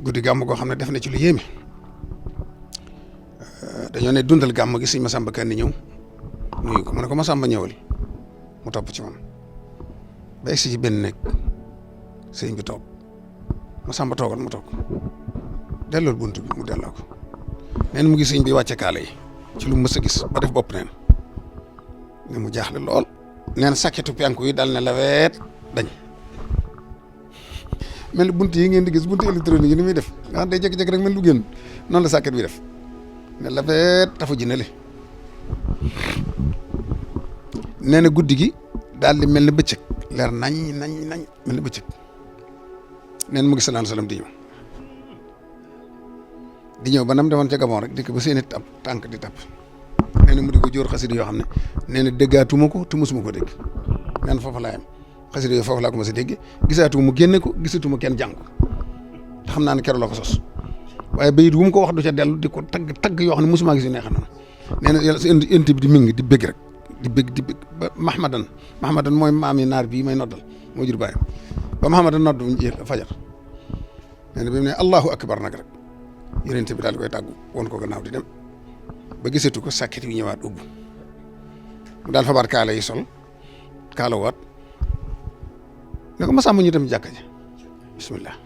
guddi gàmm goo xam ne def na ci lu yéeme dañoo ne dundal gàmm gi sëñ Masamba Kanni ñëw nuyu ko mu ne ko Masamba ñëwal mu topp ci moom ba egsi ci benn nekk sëñ bi toog Masamba toogal mu toog delloo bunt bi mu delloo ko nee na mu gis sëñ bi wàcce kaala yi ci lu mu mës a gis ba def bopp neen ne mu jaaxle lool nee na sàkketu penku yi dal ne la weet dañ mel ni bunt yi ngeen di gis buntu électronique yi ni muy def nga xam day jékki-jékki rek mel lu génn noonu la sàkket bi def ne la feet tafu ji ne le nee na guddi gi daal di mel ni bëccëg leer nañ mel ni bëccëg nee na mu ngi sallallahu alayhi wasallam di ñëw ba nam demoon ca Gabon rek dikk ba seeni tànk di tàpp nee na mu di ko jóor xasida yoo xam ne nee na déggaatuma ko te mosuma ko dégg nee na foofu laa yem xasida yooyu foofu laa ko mos a dégg gisaatuma mu génne ko gisatuma kenn jàng ko te xam naa ne keroog la ko sos waaye bayit wu mu ko wax du ca dellu di ko tagg yoo xam ne mosuma gis yu neex na nee na yàlla int bi di ming di bëgg rek di bëgg ba Mahmadan mooy maam yi naar bii may noddal moo jur bàyyi ba Mahmadan nodd fajar nee na bi mu ne Allahu akbar nag rek yonent bi daal di koy tàggu woon ko gannaaw di dem ba gisatu ko sàkket yu ñëwaat ubbu mu daal fabaat kaala yi sol kaala waat ne ko Masamba ñu dem jàkka ja bismillah